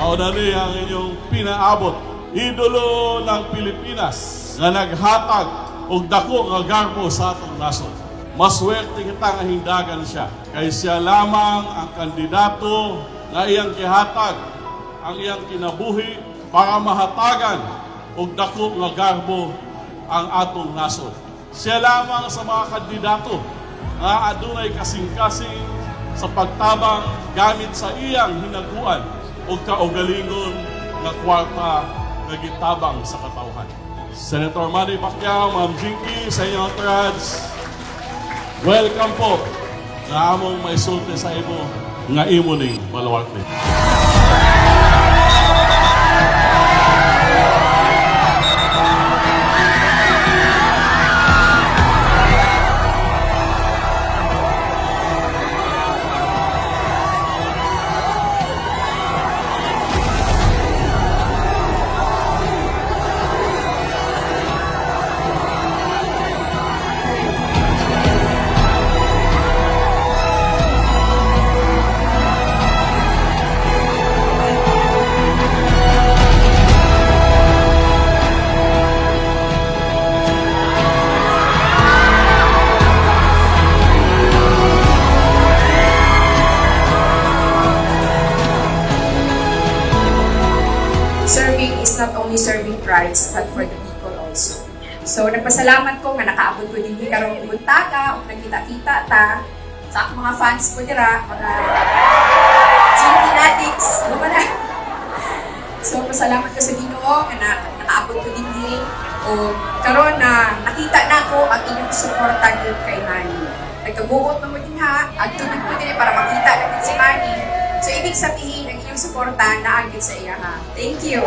Mao na ni ang inyong pinaabot. Idolo ng Pilipinas nga naghatag og dako nga garbo sa atong nasod. Maswerte kita nga hindagan siya. Kay siya lamang ang kandidato nga iyang gihatag ang iyang kinabuhi para mahatagan og dako nga garbo ang atong nasod. Siya lamang sa mga kandidato nga adunay kasing-kasing sa pagtabang gamit sa iyang hinaguan o kaugalingon nga kwarta nga gitabang sa katawhan. Senator Manny Pacquiao, Ma'am Jinky, sa inyong entourage, welcome po nga among maisulti sa imo nga imo ning baluarte. Serving is not only serving Christ, but for the people also. So, nagpasalamat ko nga nakaabot ko din karong buntaga, ug nagkita-kita ta sa akong mga fans ko dira, mga Cincinatics, ano ba na? So, pasalamat ko sa Ginoo nga nakaabot ko dinhi. O karon na nakita nako ang inyong suporta gyud kay Manny. Nagkabuot na mo dinha, adto ko dinhi para makita na gyud si Manny. So, ibig sabihin, ang inyong suporta naa gyud sa iya ha. Thank you.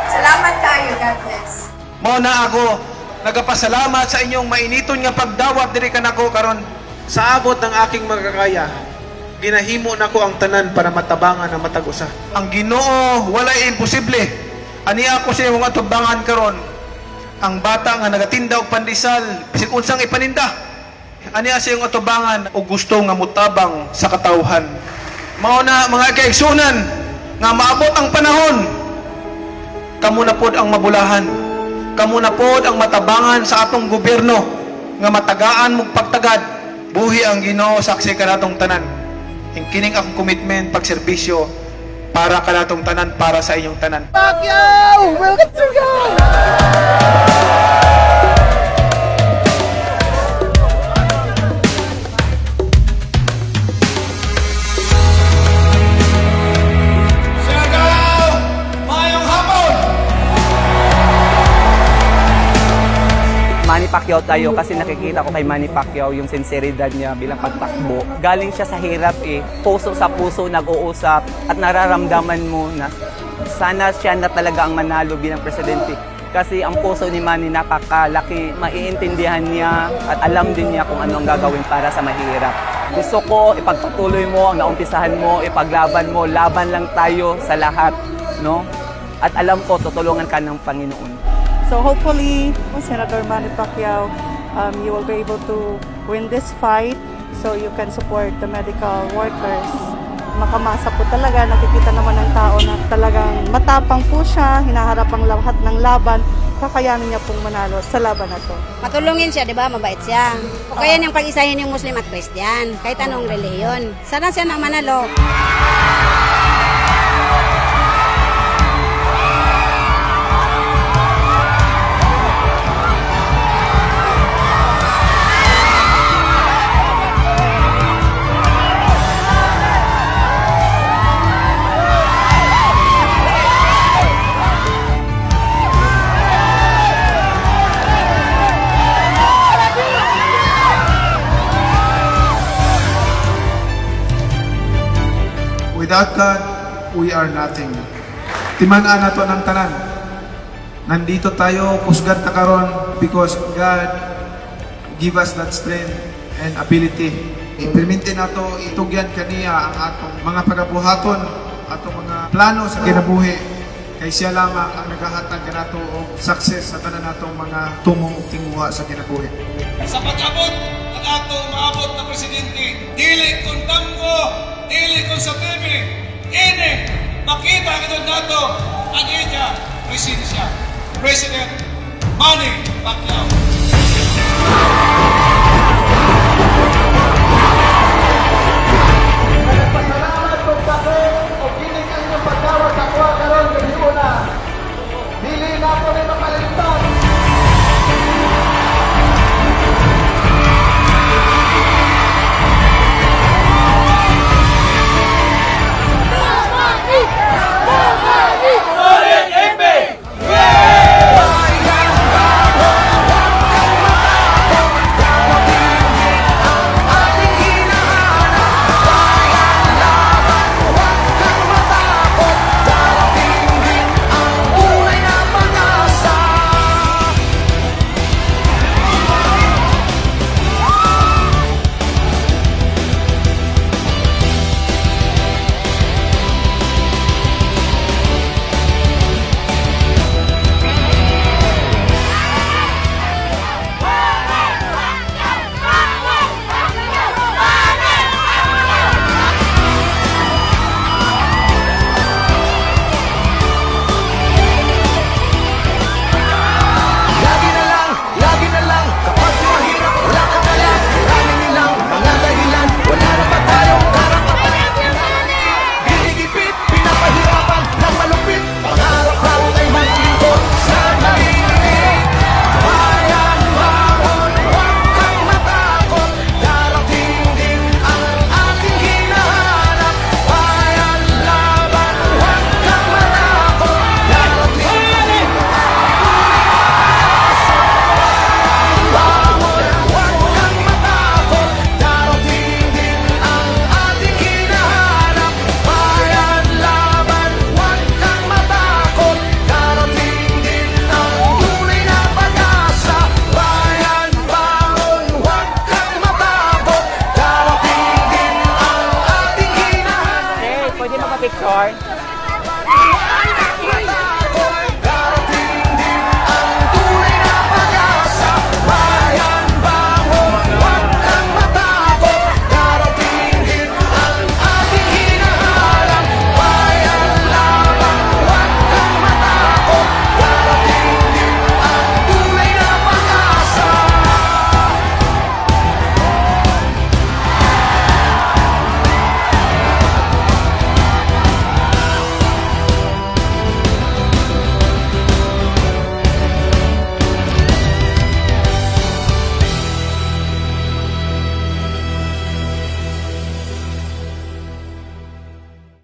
Salamat kayo. God bless. Mao na ako nagapasalamat sa inyong mainiton nga pagdawat diri kanako karon. Sa abot ng aking makakaya, ginahimo nako ang tanan para matabangan ang matag usa. Ang Ginoo walay imposible. Ani ako sa imong atubangan karon. Ang bata nga nagatinda og pandesal, bisag unsang ipaninda. Ani sa iyong atubangan og gusto nga mutabang sa katawhan. Mao na, mga kaigsunan, nga maabot ang panahon, kamo na pod ang mabulahan. Kamo na pod ang matabangan sa atong gobyerno nga matagaan mong pagtagad. Buhi ang Ginoo, saksi kanatong tanan. Kining akong commitment pagserbisyo para kanatong tanan, para sa inyong tanan. Pacquiao! Welcome to God! Siargao! Maayong hapon! Manny Pacquiao tayo kasi nakikita ko kay Manny Pacquiao yung sinseridad niya bilang pagtakbo. Galing siya sa hirap eh. Puso sa puso nag-uusap at nararamdaman mo na sana siya na talaga ang manalo bilang presidente. Kasi ang puso ni Manny napakalaki, maiintindihan niya at alam din niya kung ano ang gagawin para sa mahirap. Gusto ko ipagpatuloy mo ang naumpisahan mo, ipaglaban mo, laban lang tayo sa lahat, no? At alam ko tutulungan ka ng Panginoon. So hopefully, Senator Manny Pacquiao, you will be able to win this fight so you can support the medical workers. Makamasa po talaga, nakikita naman ng tao na talagang matapang po siya, hinaharap ang lahat ng laban, kakayanin niya pong manalo sa laban na to. Matulungin siya, di ba? Mabait siya. O kaya niyang pag-isahin yung Muslim at Christian, kahit anong relihiyon. Sana siya na manalo. Without God, we are nothing. Timan-an nato ng tanan. Nandito tayo, kusgan ta karon because God give us that strength and ability. Implemente nato, itugyan kaniya ang atong mga pagabuhaton, atong mga plano sa kinabuhi. Kay siya lamang ang nagahatag kanato og success sa tanan natong mga tumong ug tinguha sa kinabuhi. Sa pag-abot ng atong maabot na presidente, dili kung damgo, dili kung sa TV, ini Makita gid nato ang inya presensya. President Manny Pacquiao. Nagpasalamat kong dako o kining ang inyong pagdawat sa akoa karon gabi una. Dili na ako ni makalimtan. Lagi na lang, kapag mahirap, wala kang alam. Marami nilang mga dahilan, wala na ba tayong karapatan? Ginigipit, pinapahirapan ng malupit. Pangarap raw ay maglingkod sa maliit. Bayan, bangon, huwag kang matakot. Darating din ang ating hinahanap. Bayan, laban, huwag kang matakot. Darating din. Bangon, huwag kang matakot. Darating din ang ating hinahanap. Bayan, laban, huwag kang matakot. Darating din ang tunay na pag-asa. Bayan, bangon, huwag kang matakot. Darating din ang ating hinahanap. Hey, pwede magpa-picture?